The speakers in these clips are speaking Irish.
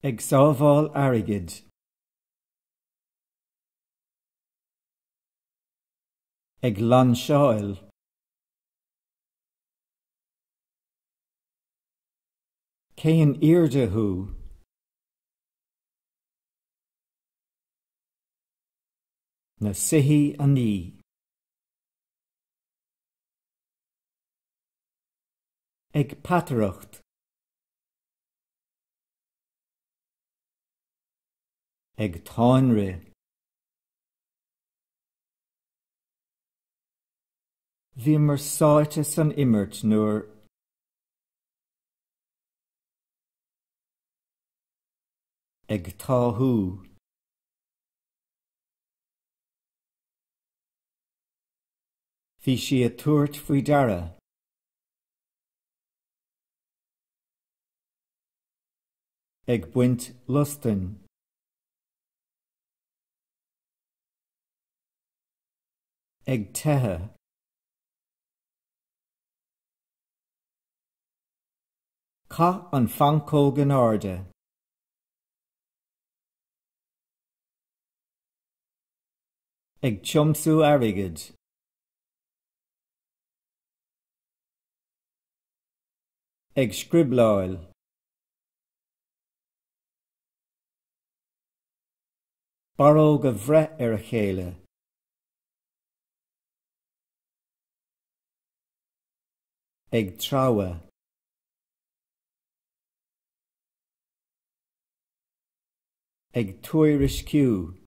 Ag sábháil airgid. Ag lainseáil. Cén airde thú? Na soithí a ní. Ag peataireacht. Ag táinrith. Bhíomar sáite san imirt nuair. Ag táthú. Bhí sí ag tabhairt faoi deara. Ag baint lustainn. Ag teitheadh. Caith an phancóg in airde. Ag tiomsú airgid. Ag scriobláil. Barróg a bhreith ar a chéile. Ag treabhadh. Ag tuairisciú.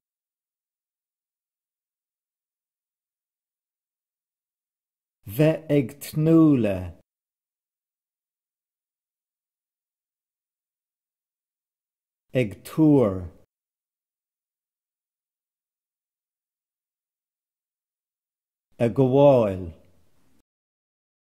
Bheith ag tnúth le. Ag tuar. Ag gabháil.